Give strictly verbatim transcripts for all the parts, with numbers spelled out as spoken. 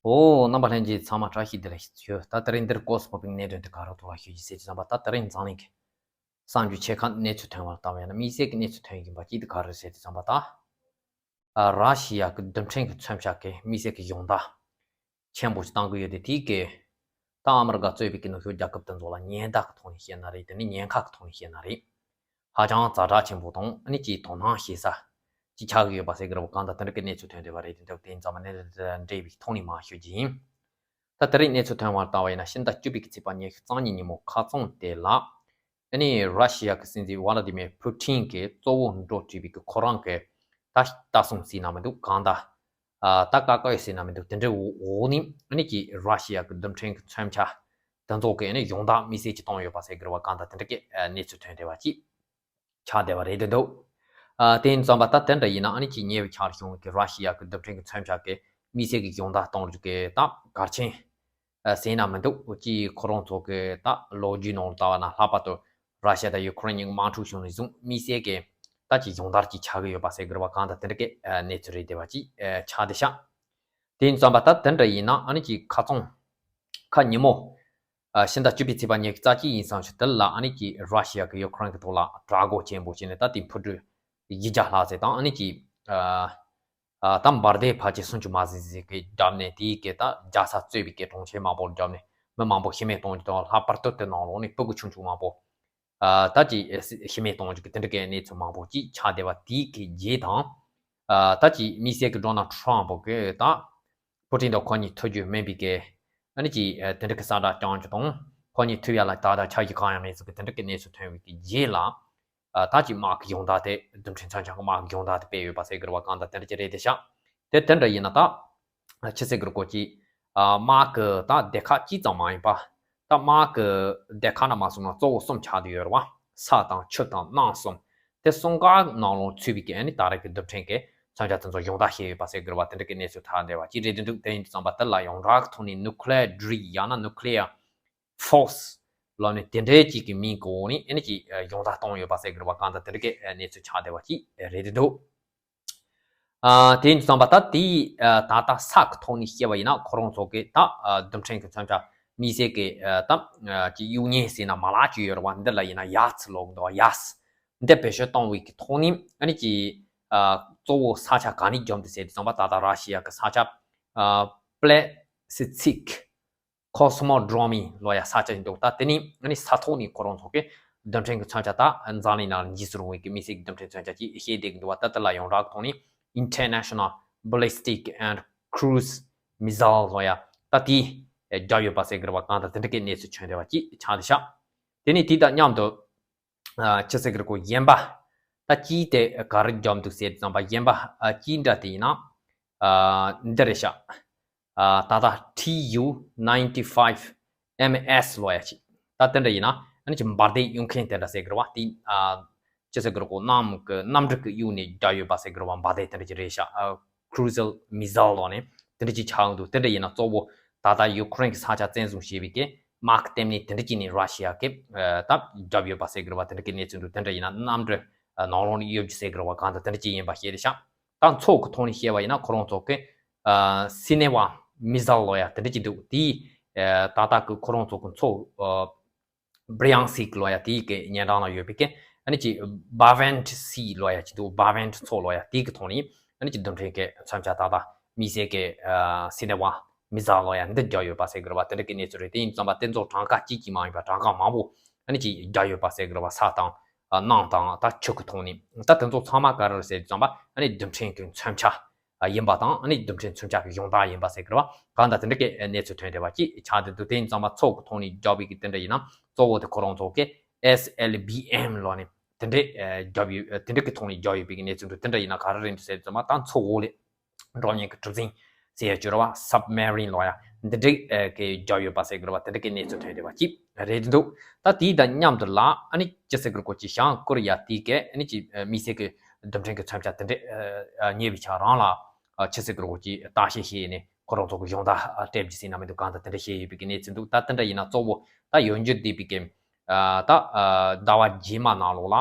ཨོ། རྣམ་པ་ལྷན་རྒྱས་ཚང་མ་བཀྲ་ཤིས་བདེ་ལེགས་ཞུ། ད་དེ་རིང་འདིར་ཀོ་སི་མོ་པིང་གནད་དོན་དེ་ག་རེ་ཐོག་ལ་ཞུ་རྒྱུ་ཟེར་དུས་ཙམ་པ། ད་དེ་རིང་འཛམ་གླིང་གི་གསར་འགྱུར་ཆེ་ཁག་གནས་ཚུལ་ཐོན་པར་ལྟ་བ་ཡིན་ན། དམིགས་བསལ་གྱི་གནས་ཚུལ་ཐོན་བཞིན་པ་གཅིག་དེ་ག་རེ་ཟེར་དུས་ཙམ་པ། ད་ཨ་ར་ཤི་ཡ་གི་རྡུལ་ཕྲན་གྱི་མཚོན་ཆ་གི་དམིགས་བསལ་གྱི་སྦྱོང་བརྡར་ཆེན་པོ་ཞིག་བཏང་གི་ཡོད་དེ། དེའི་གི་ད་ཨ་མི་རི་ཀ་གཙོས་པའི་གི་ནུབ་ཕྱོགས་རྒྱལ་ཁབ་དེ་ཚོ་ལ་ཉེན་བརྡ་གི་ཐོག་ནས་བཤད་ན་རེད། དེ་ནི་ཉེན་ཁ་གི་ཐོག་ནས་བཤད་ན་རེད། ཧ་ཅང་ཛ་དྲག་ཆེན་པོ་དང་། ཨ་ནི་ཅིག་དོ་སྣང་བྱེད་ས་ཅིག་ཆགས་ཀྱི་ཡོད་པ་ཟེར་གི་རེད་པ། གང་ལྟར་དེ་འདྲ་གི་གནས་ཚུལ་ཐོན་བསྡད་པ་རེད། དེ་འདྲ་དེ་ཙམ་མ་གནས་ཚུལ་དེ་འདྲ་བའི་ཐོག་ནས་མར་ཞུ་རྒྱུ་ཡིན། ད་དེ་རིང་གནས་ཚུལ་ཐོན་པར་ལྟ་བ་ཡིན་ན། ཕྱི་ཟླ་བཅུ་པའི་གི་ཚེས་པ་ཉི་ཤུ་རྩ་གཉིས་ཉིན་མོ་ཁ་རྩང་དེ་ལ། ཨ་ནི་ར་ཤི་ཡ་གི་སྲིད་འཛིན་ཝ་ལ་དི་མེར་ཕུ་ཊིན་གྱིས་གཙོ་བོ་འགྲོ་བྲིས་པའི་གི་ཁོ་རང་གི་ད་ལྟ་སྲུང་ཟེར་ན་མི་འདུག་གང་ལྟར་ཨ་ད་ཀ་ཀ་ཡོད་ཟེར་ན་མི་འདུག་དེ་འདྲའི་འོག་ནས། ཨ་ནི་ཀྱི་ར་ཤི་ཡ་གི་རྡུལ་ཕྲན་གྱི་མཚོན་ཆ་དེ་ཚོ་གི་ཨ་ནི་སྦྱོང་བརྡར་དམིགས་བསལ་གྱི་བཏང་ཡོད་པ་ཟེར་གི་རེད་པ། གང་ལྟར་དེ་འདྲ་གི་ཨ་གནས་ཚུལ་ཐོན་བསྡད་པ་ཅིག་ཆགས་བསྡད་པ་རེད་འདུག་ཨ་དེ་ཡིན་ཙམ་པ། ད་དེ་འདྲ་ཡིན་ན། ཨ་ནི་ཀྱི་ཉེ་བའི་ཆར་བྱུང་བའི་གི་ར་ཤི་ཡ་གི་རྡུལ་ཕྲན་གྱི་མཚོན་ཆ་གི་དམིགས་བསལ་གྱི་སྦྱོང་བརྡར་གཏོང་རྒྱུ་གི་ད་གལ་ཆེན་ཨ་ཟེར་ན་མི་འདུག་ཅིག་ཁོ་རང་ཚོ་གི་ད་ལོ་རྒྱུས་ནང་ལ་ལྟ་བ་ན། ལྷག་པར་དུ་ར་ཤི་ཡ་དང་ཡུ་ཁུ་རེན་གཉིས་དམག་འཁྲུག་བྱུང་ནས་བཟུང་དམིགས་བསལ་གྱི་ད་ཅིག་སྦྱོང་བརྡར་ཅིག་ཆགས་ཀྱི་ཡོད་པ་ཟེར་གི་རེད་པ། གང་ལྟར་དེ་འདྲ་གི་ཨ་གནས་ཚུལ་རེད་བསྡད་པ་ཅིག་ཨ་ཆགས་བསྡད་ཤག་དེ་ཡིན་ཙམ་པ། ད་དེ་འདྲ་ཡིན་ན། ཨ་ནི་ཀྱི་ཁ་རྩང་ཁ་ཉིན་མོ་ཨ་ཕྱི་ཟླ་བཅུ་པའི་ཚེས་པ་ཉི་ཤུ་རྩ་གཅིག་ཡིན་ཙང་ཞིག་དེ་ལ། ཨ་ནི་ཀྱི་ར་ཤི་ཡ་གི་ཡུ་ཁུ་རེན་གྱི་ཐོག་ལ་དྲག་རྒོལ་ཆེན་པོ་བྱས་ནས། ད་དེ་འཕུར་གྲུ་བཞི་བརྒྱ་ལྷག་ཙམ་དང་། ཨ་ནི་ཀྱི་ཨ་ཨ་ད་འབར་མདེལ་ཕལ་ཆེར་སུམ་ཅུ་མ་ཟིན་ཟིན་གྱི་བརྒྱབ་ནས། དེའི་གི་ད་རྒྱལ་ས་གཙོས་པའི་གི་གྲོང་ཁྱེར་མང་པོར་བརྒྱབ་ནས་མི་མང་པོ་ཤི་རྨས་གཏོང་རྒྱུ་དང་། ལྷག་པར་དུ་དེ་ནང་ལོགས་ནས་སྤུ་གུ་ཆུང་ཆུང་མང་པོ་ཨ་ད་ཅིག་ཤི་རྨས་གཏོང་རྒྱུ་གི་དེ་འདྲ་གི་གནས་ཚུལ་མང་པོ་ཅིག་ཆགས་བསྡད་པ། དེའི་གི་རྗེས་དང་། ཨ་ད་ཅིག་དམིགས་བསལ་གྱི་ཌོ་ནལ་ཊམ་ཕ་གི་ད་ཕུ་ཊིན་དང་ཁོ་གཉིས་ཐུག་རྒྱུ་མིན་པའི་གི་ཨ་ནི་ཅིག་ཨ་དེ་འདྲ་གི་གསལ་བསྒྲགས་བསྐྱངས་རྒྱུ་དང་། ཁོ་གཉིས་ཐུག་ཡ་ལ་ད་ལྟ་འཆར་གཞི་གང་ཡང་མེད་ཟེར་གི་དེ་འདྲ་གི་གནས་ཚུལ་ཐོན་བའི་གི་རྗེས་ལ། ཨ་ད་ཅིག་དམག་གི་སྦྱོང་བརྡར་དེ། རྡུལ་ཕྲན་མཚོན་ཆ་གི་དམག་གི་སྦྱོང་བརྡར་དེ་སྤེལ་ཡོད་པ་ཟེར་གི་རེད་པ། གང་ལྟར་དེ་འདྲ་ཅིག་རེད་བསྡད་ཤག་དེ་དེ་འདྲ་ཡིན་ན། ད་ཕྱི་ཟེར་གི་རེད་གོ་ཅིག་ཨ་དམག་གི་ད་སྡེ་ཁག་གཅིག་ཙམ་མ་ཡིན་པ། ད་དམག་གི་སྡེ་ཁག་ནང་མ་སོང་ན་གཙོ་བོ་གསུམ་ཆགས་བསྡད་ཡོད་རེད་པ། ས་དང་ཆུ་དང་གནམ་གསུམ། དེ་གསུམ་ཀ་ནང་ལོགས་ཚུད་པའི་གི་ཨ་ནི་ད་རེས་ཀྱི་རྡུལ་ཕྲན་གྱི་མཚོན་ཆ་དེ་ཚོ་སྦྱོང་བརྡར་བྱས་ཡོད་པ་ཟེར་གི་རེད་པ། དེ་འདྲ་གི་གནས་ཚུལ་ཐོན་བསྡད་པ་ཅིག་རེད་འདུག་དེ་ཡིན་དུས་ཙམ་པ། དེ་ལ་ཡོངས་གྲགས་ཀྱི་ཐོག་ནས་ནུ་ཁི་ལེ་ཡར་ཌི་རིབ་ཡང་ན་ནུ་ཁི་ལེ་ཡར་ཕོར་སི་ལབ་ནས་དེ་འདྲའི་ཅིག་གི་མིང་གི་འོག་ནས་ཨ་ནི་ཅིག་ཨ་སྦྱོང་བརྡར་བཏང་ཡོད་པ་ཟེར་གི་རེད་པ། གང་ལྟར་དེ་འདྲ་གི་ཨ་གནས་ཚུལ་ཆགས་བསྡད་པ་ཅིག་རེད་འདུག་ཨ་དེ་ཡིན་དུས་ཙམ་པ། ད་དེའི་ཨ་ད་ལྟ་ས་གི་ཐོག་ནས་བཤད་པ་ཡིན་ན། ཁོ་རང་ཚོ་གི་ད་ཨ་རྡུལ་ཕྲན་གྱི་མཚོན་ཆ་དམིགས་བསལ་གྱི་ཨ་ད་ཨ་ཅིག་གཡུ་བརྙན་ཟེར་ན་མ་ལག་ཅིག་ཡོད་རེད་པ། འདི་ལ་ཡིན་ན་ཡ་ཙི་ལབ་འདུག་ཡ་ཙི་འདི་བེད་སྤྱོད་བཏང་བའི་གི་ཐོག་ནས། ཨ་ནི་ཅིག་ཨ་གཙོ་བོ་ས་ཆ་ག་ནས་བརྒྱབ་འདུག་ཟེར་དུས་ཙམ་པ། ད་ལྟ་ར་ཤི་ཡ་གི་ས་ཆ་ཨ་པི་ལེ་སི་ཚིག་ཁོ་སི་མོ་ཌོ་རོ་མི་ལབ་ཡ་ས་ཆ་ཅིག་འདུག་ད་དེ་ནི་ཨ་ནི་ས་ཐོག་ནས་ཁོ་རང་ཚོ་གི་རྡུལ་ཕྲན་གྱི་མཚོན་ཆ་ད་འཛམ་གླིང་ནང་འཇིགས་སུ་རུང་བའི་གི་དམིགས་བསལ་གྱི་རྡུལ་ཕྲན་མཚོན་ཆ་ཅིག་བཤད་བསྡད་ཀྱི་འདུག་པ། ད་དེ་ལ་ཡོངས་གྲགས་ཐོག་ནས་International Ballistic and Cruise Missile ལབ་ཡ་ད་དེ་བརྒྱབ་ཡོད་པ་ཟེར་གི་རེད་པ། གང་ལྟར་དེ་འདྲ་གི་གནས་ཚུལ་ཐོན་བསྡད་པ་ཅིག་ཆགས་བསྡད་ཤག་དེ་ནས་དེ་དང་མཉམ་དུ་ཨ་ཅི་ཟེར་གི་རེད་གོ། གཞན་པ་ད་ཅིག་དེ་ག་རེ་བརྒྱབ་འདུག་ཟེར་དུས་ཙམ་པ། གཞན་པ་ཨ་ཅིག་འདྲ་དེ་ཡིན་ན་ཨ་འདི་རེད་ཤག་ཨ་ད་ལྟ་ཊི་ཡུ་ནའིན་ཊི་ཕའིབ་ཨེམ་ཨེས་ལབ་ཡ་ཅིག་ད་དེ་འདྲ་ཡིན་ན་ཨ་ནི་ཅིག་འབར་མདེལ་གཡུག་མཁན་དེ་འདྲ་ཟེར་གི་རེད་པ། དེ་ཨ་ཅི་ཟེར་གི་རེད་གོ། གནམ་གི་གནམ་གྲུ་གི་གཡུག་ནས་བརྒྱབ་ཡོད་པ་ཟེར་གི་རེད་པ། འབར་མདེལ་དེ་འདྲ་ཅིག་རེད་ཤག་ཨ་Cruise Missile ལབ་ནས་དེ་འདྲ་ཅིག་ཆགས་འདུག་དེ་འདྲ་ཡིན་ན་གཙོ་བོ་ད་ལྟ་ཡུ་ཁུ་རེན་གྱི་ས་ཆ་བཙན་བཟུང་བྱས་པའི་གི་དམག་གི་ལྟེ་གནས་དེ་འདྲ་ཅིག་ནས་ར་ཤི་ཡ་གིས་ཨ་ད་བརྒྱབ་ཡོད་པ་ཟེར་གི་རེད་པ། དེ་འདྲ་གི་གནས་ཚུལ་འདུག་དེ་འདྲ་ཡིན་ན་གནམ་གྲུ་ཨ་ནང་ལོགས་ནས་གཡུག་རྒྱུ་ཟེར་གི་རེད་པ། གང་ལྟར་དེ་འདྲ་ཅིག་ཡིན་པ་ཤེས་བསྡད་ཤག་ད་མཚོ་གི་ཐོག་ནས་བཤད་པ་ཡིན་ན། ཁོ་རང་ཚོ་གི་ཨ་སི་ནེ་ཝ་མི་ཟལ་ལབ་ཡ་དེ་འདྲ་ཅིག་འདུག་དེ་ཨ་ད་ལྟ་གི་ཁོ་རང་ཚོ་གི་མཚོ་ཨ་བྷི་རི་ཡང་སིག་ལབ་ཡ་དེའི་གི་ཉེ་འགྲམ་ལ་ཡོད་པའི་གི་ཨ་ནི་ཅིག་བྷ་ཝན་ཊི་སི་ལབ་ཡ་ཅིག་འདུག་བྷ་ཝན་ཊི་མཚོ་ལབ་ཡ་དེའི་གི་ཐོག་ནས་ཨ་ནི་ཅིག་རྡུལ་ཕྲན་གི་མཚོན་ཆ་ད་ལྟ་དམིགས་བསལ་གི་ཨ་སི་ནེ་ཝ་མི་ཟལ་ལབ་ཡ་འདི་བརྒྱབ་ཡོད་པ་ཟེར་གི་རེད་པ། དེ་འདྲ་གི་གནས་ཚུལ་རེད། དེ་ཡིན་ཙམ་པ་དེ་ཚོ་གྲངས་ཀ་གཅིག་གཅིག་མ་ཡིན་པ་གྲངས་ཀ་མང་པོ་ཨ་ནི་ཅིག་བརྒྱབ་ཡོད་པ་ཟེར་གི་རེད་པ། ས་དང་ཨ་གནམ་དང་ད་ཆུ་གི་ཐོག་ནས། ད་དེ་ཚོ་ཚང་མ་ག་རེ་རེད་ཟེར་དུས་ཙམ་པ། ཨ་ནི་རྡུལ་ཕྲན་གི་མཚོན་ཆ་ཡིན་པ་དང་། ཨ་ནི་རྡུལ་ཕྲན་མཚོན་ཆ་གི་སྦྱོང་བརྡར་ཡིན་པ་ཟེར་གི་རེད་པ། གང་ལྟར་དེ་འདྲ་གི་གནས་ཚུལ་ཐོན་བསྡད་པ་ཅིག་ཆགས་བསྡད་འདུག་དེ་ཡིན་ཙམ་པ་མཚོ་གི་ཐོག་ནས་བརྒྱབ་པའི་གི་དེ་འདྲ་ཡིན་ན། གཙོ་བོ་དེ་ཁོ་རང་ཚོ་གི་ཨེས་ཨེལ་བི་ཨེམ་ལབ་ནས་དེ་འདྲ་ཨ་བརྒྱབ་ཡོད། དེ་འདྲ་གི་ཐོག་ནས་བརྒྱབ་ཡོད་པའི་གི་གནས་ཚུལ་འདུག་དེ་འདྲ་ཡིན་ན་ག་རེ་རེད་འདུག་ཟེར་དུས་ཙམ་པ། ད་མཚོ་འོག་ལ་འགྲོ་མཁན་གྱི་གྲུ་གཟིངས་ཟེར་ཡ་ཅིག་ཡོད་རེད་པ། སབ་མེ་རིན་ལབ་ཡ་འདི་འདྲ་ཨ་གི་བརྒྱབ་ཡོད་པ་ཟེར་གི་རེད་པ། དེ་འདྲ་གི་གནས་ཚུལ་ཐོན་བསྡད་པ་ཅིག་རེད་འདུག་ད་དེའི་དང་མཉམ་དུ་ལ་ཨ་ནི་ཅི་ཟེར་གི་རེད་གོ། ཅིག་བྱང་ཀོ་རི་ཡ་དེ་གི་ཨ་ནི་ཅིག་ཨ་དམིགས་བསལ་གི་རྡུལ་ཕྲན་གི་མཚོན་ཆ་དེ་འདྲ་ཨ་ཨ་ཉེ་བའི་ཆར་རང་ལ་ཨ་ཅི་ཟེར་གི་རེད་གོ། ཅིག་བརྟག་དཔྱད་བྱས་ནས་ཁོ་རང་ཚོ་གི་སྦྱོང་བརྡར་ཨ་སྤྲད་རྒྱུ་ཟེར་ན་མི་འདུག་གང་ལྟར་དེ་འདྲ་བྱས་ཡོད་པའི་གི་གནས་ཚུལ་འདུག་ད་དེ་འདྲ་ཡིན་ན་གཙོ་བོ་ད་ཡོང་རྒྱུ་བསྡད་པའི་གི་ཨ་ད་ཨ་ཟླ་བ་རྗེས་མ་ནང་ལོགས་ལ་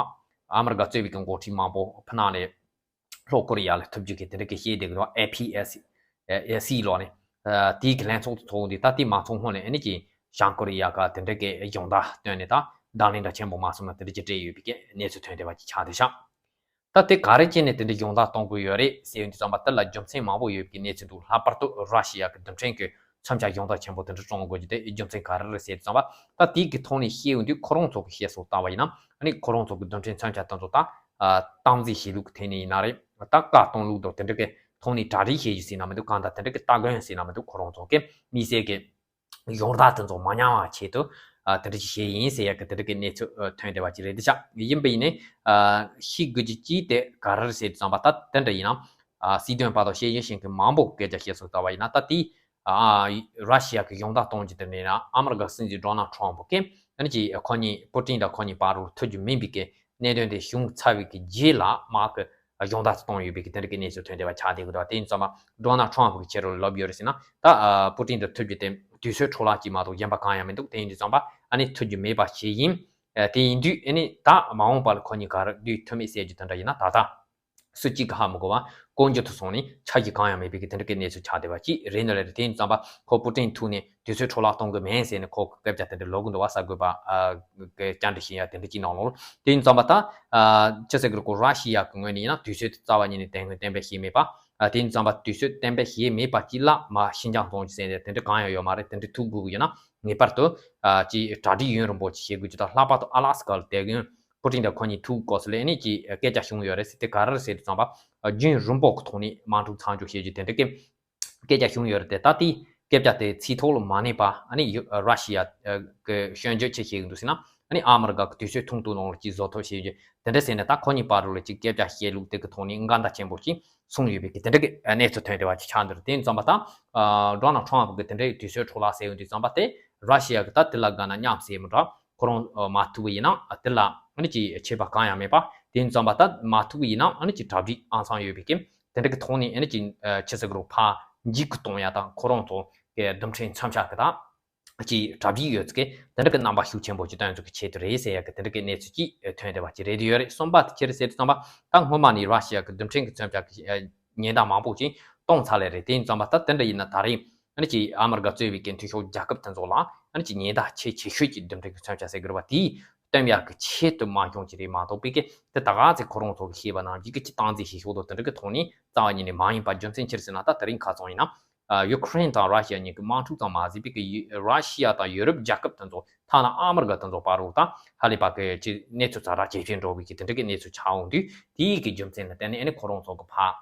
ཨ་མི་རི་ཀ་གཙོས་པའི་གི་འགོ་ཁྲིད་མང་པོ་ཕྱི་ནང་ལ་ལྷོ་ཀོ་རི་ཡ་ལ་ཐུག་རྒྱུ་གི་དེ་འདྲ་གི་བཤད་བསྡད་གི་འདུག་ཨེ་པི་ཨེ་སི་ཨེ་སི་ལབ་ནས་ ཨ་དེའི་གི་ལྷན་ཚོགས་དེ་ཚོགས་འདི་ད་དེ་མ་ཚོགས་སྔོན་ལ་ཨ་ནི་ཅིག་བྱང་ཀོ་རི་ཡ་ག་དེ་འདྲ་གི་སྦྱོང་བརྡར་བཏོན་ནས་ད་དང་ལེན་འདྲ་ཆེན་པོ་མ་སོང་ན་དེ་འདྲ་ཅིག་སྤྲད་ཡོད་པའི་གི་གནས་ཚུལ་ཐོན་བསྡད་པ་ཅིག་ཆགས་བསྡད་ཤག་ད་དེ་ག་རེ་བྱས་ནས་དེ་འདྲ་སྦྱོང་བརྡར་གཏོང་དགོས་ཡོད་རེད་ཟེར་ཡོང་དུས་ཙམ་པ་དེ་ལ་རྒྱུ་མཚན་མང་པོ་ཡོད་པའི་གནས་ཚུལ་འདུག་ལྷག་པར་དུ་ར་ཤི་ཡ་གི་རྡུལ་ཕྲན་གྱི་མཚོན་ཆ་སྦྱོང་བརྡར་ཆེན་པོ་དེ་འདྲ་བསྐྲུན་དགོས་རྒྱུ་དེ་རྒྱུ་མཚན་ག་རེ་རེད་ཟེར་དུས་ཙམ་པ་ད་དེའི་གི་ཐོག་ནས་བཤད་ཡོང་དུས་ཁོ་རང་ཚོ་གི་བཤད་སྲོལ་ལྟ་བ་ཡིན་ན་ཨ་ནི་ཁོ་རང་ཚོ་གི་རྡུལ་ཕྲན་མཚོན་ཆ་དེ་ཚོ་ད་སྟངས་འཛིན་བྱེད་ལུགས་ཐད་ནས་ཡིན་ན་རེད། ད་བཀའ་གཏོང་ལུགས་དང་དེ་འདྲ་གི་ཐོག་ནས་གྲ་སྒྲིག་བྱེད་རྒྱུ་ཟེར་ན་མི་འདུག་གང་ལྟར་དེ་འདྲ་གི་སྟ་གོན་ཟེར་ན་མི་འདུག་ཁོ་རང་ཚོ་གི་དམིགས་བསལ་གི་སྦྱོང་བརྡར་དེ་ཚོ་མ་ཉམས་པ་ཆེད་དུ་ཨ་དེ་འདྲ་ཅིག་བྱས་ཡིན་ཟེར་ཡག་གི་དེ་འདྲ་གི་གནས་ཚུལ་ཨ་ཐོན་བསྡད་པ་ཅིག་རེད་འདི་ཤག་ཡིན་པ་ཡིན་ནའི་ཨ་ཤེས་དགོས་རྒྱུ་ཅིག་དེ་ག་རེ་རེད་ཟེར་དུས་ཙམ་པ་ད་དེ་འདྲ་ཡིན་ན་ཨ་སྲིད་དོན་པ་དང་ཤེས་ཡོན་ཤེས་མཁན་མང་པོ་སྐད་ཆ་བཤད་སྲོལ་ལྟ་བ་ཡིན་ན་ད་དེ་ཨ་ར་ཤི་ཡ་གི་སྦྱོང་བརྡར་གཏོང་རྒྱུ་དེ་ནས་ན་ཨ་མི་རི་ཀ་སྲིད་འཛིན་ཌོ་ནལ་ཊམ་ཕུ་གིས་ཨ་ནི་ཅིག་ཁོ་གཉིས་པུ་ཏིན་དང་ཁོ་གཉིས་བར་རུ་ཐུག་རྒྱུ་མིན་པའི་གི་གནད་དོན་དེ་བྱུང་ཚར་བའི་གི་རྗེས་ལ་མར་གི་སྦྱོང་བརྡར་གཏོང་ཡོད་པའི་གི་དེ་འདྲ་གི་གནས་ཚུལ་ཐོན་བསྡད་པ་ཆགས་བསྡད་ཀྱི་འདུག་དེ་ཡིན་ཙང་མ་ཌོ་ནལ་ཊམ་ཕུ་གི་ཕྱི་རོལ་ལབ་ཡོད་རེད་ཟེར་ན་ད་ཨ་པུ་ཏིན་དང་ཐུག་རྒྱུ་དེ་དུས་ཚོད་འཕྲོ་བརླག་ཅིག་མ་གཏོགས་གཞན་པ་གང་ཡང་མི་འདུག་དེ་ཡིན་དུས་ཙམ་པ་ཨ་ནི་ཐུག་རྒྱུ་མེད་པ་ཞིག་ཡིན། ཨ་དེ་ཡིན་དུས་ཨ་ནི་ད་མ་འོངས་པ་ལ་ཁོ་གཉིས་ག་རེ་སྡོད་ཐུབ་མེད་ཟེར་རྒྱུ་དེ་འདྲ་ཡིན་ན་ད་ལྟ་སུ་གཅིག་གི་ཧ་མི་གོ་བ་དཀོན་མཆོག་ཏུ་སོང་ནས་ཆ་རྒྱུས་གང་ཡང་མེད་པའི་གི་དེ་འདྲ་གི་གནས་ཚུལ་ཆགས་བསྡད་པ་ཅིག་རེད་འདུག་ལེ་རེད། དེ་ཡིན་ཙམ་པ་ཁོ་པུ་ཏིན་ཐུག་ནས་དུས་ཚོད་འཕྲོ་བརླག་གཏོང་གི་མེད་ཟེར་ནས་ཁོ་གི་སྐད་ཆ་དེ་འདྲ་ལབ་གི་འདུག་བ་གསར་འགོད་པ་ཨ་གི་བཅར་འདྲི་ཞུ་ཡ་དེ་འདྲ་ཅིག་གནང་ལོང་། དེ་ཡིན་ཙམ་པ་ད་ཨ་ཅི་ཟེར་གི་རེད་ཁོ་ར་ཤི་ཡ་གི་ངོས་ནས་ཡིན་ན་དུས་ཚོད་དེ་རྩ་བ་ཉིད་ནས་དེ་སྔོན་གཏན་འབེབས་བྱས་མེད་པ། ཨ་དེ་ཡིན་ཙམ་པ་དུས་ཚོད་གཏན་འབེབས་བྱས་མེད་པ་ཅིག་ལ་མ་ཤིན་ཅང་གཏོང་རྒྱུ་ཟེར་ནས་དེ་འདྲ་གང་ཡང་ཡོད་མ་རེད། དེ་འདྲ་ཐུག་དགོས་ཀྱི་ཡོད་ན་ངེས་པར་དུ་ཨ་ཅིག་གྲ་སྒྲིག་ཡུན་རིང་པོ་ཅིག་བྱེད་དགོས་ཀྱི་དང་ལྷག་པར་དུ་ཨ་ལ་སི་ཀ་ལ་བསྡད་མཁན་པུ་ཏིན་དང་ཁོ་གཉིས་ཐུག་སྐབས་སུ་ལ་ཨ་ནི་ཅིག་སྐད་ཆ་བྱུང་ཡོད་རེད་ཟེར་དེ་ག་རེ་རེད་ཟེར་དུས་ཙམ་པ་རྒྱུན་རིང་པོ་གི་ཐོག་ནས་དམག་འཁྲུག་མཚམས་འཇོག་བྱེད་རྒྱུ་དེ་འདྲ་གི་སྐད་ཆ་བྱུང་ཡོད་རེད་དེ་ད་ལྟའི་སྐད་ཆ་དེ་ཚིག་ཐོག་ལ་མ་གནས་པ་ཨ་ནི་ཡུ་ར་ཤི་ཡ་གི་སྐྱོན་བརྗོད་ཆེ་བྱེད་ཀྱི་འདུག་ཟེར་ན་ཨ་ནི་ཨ་མི་རི་ཀ་གི་དུས་ཚོད་ཐུང་ཐུང་ནང་ལ་ཅིག་བཟོ་ཐབས་བྱེད་རྒྱུ་དེ་འདྲ་ཟེར་ནས་ད་ཁོ་གཉིས་བར་དུ་ལ་ཅིག་སྐད་ཆ་བཤད་ལུགས་དེ་གི་ཐོག་ནས་འགལ་ཟླ་ཆེན་པོ་ཅིག་སོང་ཡོད་པའི་གི་དེ་འདྲ་གི་གནས་ཚུལ་ཐོན་བསྡད་པ་ཅིག་ཆགས་འདུག་དེ་ཡིན་ཙམ་པ་ད་ཨ་ཌོ་ནལ་ཊམ་ཕུ་གི་དེ་འདྲའི་དུས་ཚོད་འཕྲོ་བརླག་ཟེར་ཡོང་དུས་ཙམ་པ་དེ་ར་ཤི་ཡ་གི་ད་དེ་ལ་དགའ་ན་མཉམ་ཟེར་མི་འདྲ་ཁོ་རང་མ་ཐུག་པ་ཡིན་ན་དེ་ལ་ཨ་ནི་ཅིག་ཆད་པ་གང་ཡང་མེད་པ་དེ་ཡིན་ཙམ་པ་ད་མ་ཐུག་པ་ཡིན་ན་ཨ་ནི་ཅིག་གྲ་སྒྲིག་ཨང་སང་ཡོད་པའི་གི་དེ་འདྲ་གི་ཐོག་ནས་ཨ་ནི་ཅིག་ཆི་ཟེར་གི་རོ་ཕར་འཇིགས་སྐུལ་གཏོང་ཡ་དང་ཁོ་རང་ཚོ་གི་རྡུལ་ཕྲན་མཚོན་ཆ་གི་ད། ཀྱི་གྲ་སྒྲིག་ཡོད་ཚད་དེ་འདྲ་གི་རྣམ་པ་ཤུགས་ཆེན་པོ་ཅིག་སྟོན་ཚུལ་གྱི་ཆེད་དུ་རེད་ཟེར་ཡག་གི་དེ་འདྲ་གི་གནས་ཚུལ་ཅིག་ཐོན་བསྡད་པ་ཅིག་རེད་ཡོད་རེད། གསུམ་པ་དེ་ཅི་རེད་ཟེར་དུས་ཙམ་པ་ད་སྔོན་མ་ནས་ར་ཤི་ཡ་གི་རྡུལ་ཕྲན་གྱི་མཚོན་ཆ་གི་ཉེན་བརྡ་མང་པོ་ཅིག་གཏོང་ཚར་ལེ་རེད། དེ་ཡིན་ཙམ་པ་ད་དེ་འདྲ་ཡིན་ན་ད་རེས་ཨ་ནི་ཅིག་ཨ་མི་རི་ཀ་གཙོས་པའི་གི་འཐུས་ཤོར་རྒྱལ་ཁབ་དེ་ཚོ་ལ་ཨ་ནི་ཅིག་ཉེན་བརྡ་ཆེས་ཆེ་ཤོས་ཀྱི་རྡུལ་ཕྲན་གྱི་མཚོན་ཆ་ཟེར་དགོས་རེད་པ་དེ་སྟོན་ཡག་གི་ཆེད་དུ་དམག་སྦྱོང་ཅིག་རེད་མ་གཏོགས་པའི་གི་དེ་ད་ག་ཚོད་ཁོ་རང་ཚོ་གི་ཤེས་པ་ནང་བཞིན་གི་ཅིག་སྟངས་འཛིན་བྱེད་ཕྱོགས་དང་དེ་འདྲ་གི་ཐོག་ནས་རྩ་བ་ཉིད་ནས་མ་ཡིན་པ་རྒྱུ་མཚན་ཅི་རེད་ཟེར་ན་ད་དེ་རིང་ཁ་སང་ཡིན་ན། ཡུ་ཁུ་རེན་དང་ར་ཤི་ཡ་གཉིས་ཀྱི་དམག་འཁྲུག་ཙམ་མ་ཟད་པའི་གི་ར་ཤི་ཡ་དང་ཡོ་རོབ་རྒྱལ་ཁབ་དེ་ཚོ་ཐ་ན་ཨ་མི་རི་ཀ་དེ་ཚོ་བར་དུ་ད་ཧ་ལས་པ་གི་ཅི་གནས་ཚུལ་ཛ་དྲག་ཇེ་ཆེར་འགྲོ་བའི་གི་དེ་འདྲ་གི་གནས་ཚུལ་ཆགས་འོང་དུས་དེའི་གི་རྒྱུ་མཚན་ལ་བརྟེན་ནས་ཨ་ནི་ཁོ་རང་ཚོ་གི་ཕར་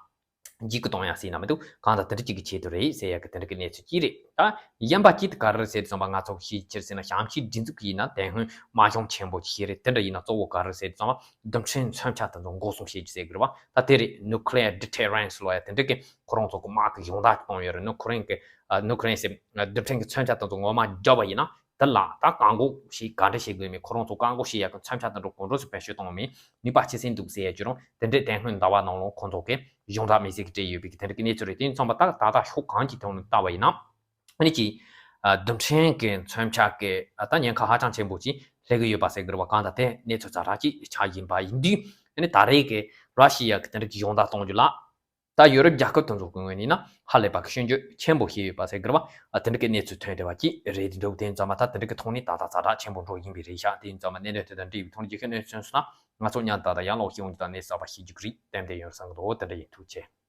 འཇིགས་སྐུལ་གཏོང་ཡ་ཟེར་ན་མི་འདུག་གང་ལྟར་དེ་འདྲ་ཅིག་གི་ཆེད་དུ་རེད་ཟེར་ཡ་གི་དེ་འདྲ་གི་གནས་ཚུལ་ཅིག་རེད། ད་གཞན་པ་ཅིག་དེ་ག་རེ་རེད་ཟེར་དུས་ཙམ་པ་ང་ཚོ་གི་ཤེས་ཕྱིར་ཟེར་ན་ཞང་ཞི་སྒྲིག་འཛུགས་ཀྱི་ཡིན་ན་དེ་སྔོན་དམག་སྦྱོང་ཆེན་པོ་ཅིག་བྱས་རེད། དེ་འདྲ་ཡིན་ན་གཙོ་བོ་ག་རེ་རེད་ཟེར་དུས་ཙམ་པ་རྡུལ་ཕྲན་མཚོན་ཆ་དེ་ཚོ་འགོག་སྲུང་བྱེད་རྒྱུ་ཟེར་གི་རེད་བ། ད་དེ་རེད། Nuclear Deterrence ལབ་ཡ་དེ་འདྲ་གི་ཁོ་རང་ཚོ་གི་དམག་གི་སྦྱོང་བརྡར་གཏོང་ཡོད་རེད། ནུབ་ཁོ་རེ་གི་ཨ་ནུབ་ཁོ་རེ་ཟེར་རྡུལ་ཕྲན་གི་མཚོན་ཆ་དེ་ཚོ་ངོ་མ་བརྒྱབ་པ་ཡིན་ན་དེ་ལ་ད་བཀག་འགོག་ཞིག་ག་འདྲ་བྱེད་དགོས་མིན། ཁོ་རང་ཚོ་བཀག་འགོག་བྱེད་ཡག་གི་མཚོན་ཆ་དེ་འདྲ་གང་འདྲ་སེ་བེད་སྤྱོད་གཏོང་མིན་ནུས་པ་ཆེ་སེ་འདུག་ཟེར་ཡ་ཅི་རུང་དེ་འདྲའི་དེ་སྔོན་ཟླ་བ་ནང་ལོགས་ཁོ་ཚོ་གི་སྦྱོང་བརྡར་དམིགས་བསལ་གི་སྤྲད་ཡོད་པའི་གི་དེ་འདྲ་གི་གནས་ཚུལ་རེད། དེ་ཡིན་ཙང་པ་ད་ད་ལྟ་ཕྱོགས་གང་ཅིའི་ཐོག་ནས་བལྟས་པ་ཡིན་ན། ཨ་ནི་ཅིག་ཨ་རྡུལ་ཕྲན་གྱི་མཚོན་ཆ་གི་ཨ་ད་ཉེན་ཁ་ཧ་ཅང་ཆེན་པོ་ཅིག་སླེབས་ཀྱི་ཡོད་པ་ཟེར་གི་རེད་བ། གང་ལྟར་དེ་གནས་ཚུལ་ཛ་དྲག་ཅིག་ཆགས་བཞིན་པ་ཡིན་དུས་ཨ་ནི་ད་རེས་ཀྱི་ར་ཤི་ཡ་གི་དེ་འདྲ་གི་སྦྱོང་བརྡར་གཏོང་རྒྱུ་ལ་ད་ཡོ་རོབ་རྒྱལ་ཁབ་དེ་ཚོ་གི་ངོས་ནས་ན་ཧ་ལས་པ་གི་སྐྱོན་བརྗོད་ཆེན་པོ་བྱས་ཡོད་པ་ཟེར་གི་རེད་བ། ཨ་དེ་འདྲ་གི་གནས་ཚུལ་ཐོན་བསྡད་པ་ཅིག་རེད་འདུག་དེ་ཡིན་ཙང་མ་ད་དེ་འདྲ་གི་ཐོག་ནས་ད་ལྟ་ཛ་དྲག་ཆེན་པོ་འགྲོ་བཞིན་པའི་རེད་ཤག་དེ་ཡིན་ཙང་མ་གནད་དོན་དེ་དང་འབྲེལ་བའི་ཐོག་ནས་རྒྱལ་ཁབ་གནས་ཚུལ་སོང་ན་ང་ཚོ་མཉམ་དུ་ད་ལྟ་ཡང་ལོག་ཤེས་འོང་རྒྱུ་དང་གནས་གསར་པ་ཤེས་རྒྱུ་གི་རེད། ཏན་ཏན་ཡོང་བསམ་གི་འདུག་དེ་འདྲ་ཡིན། ཐུགས་རྗེ་ཆེ།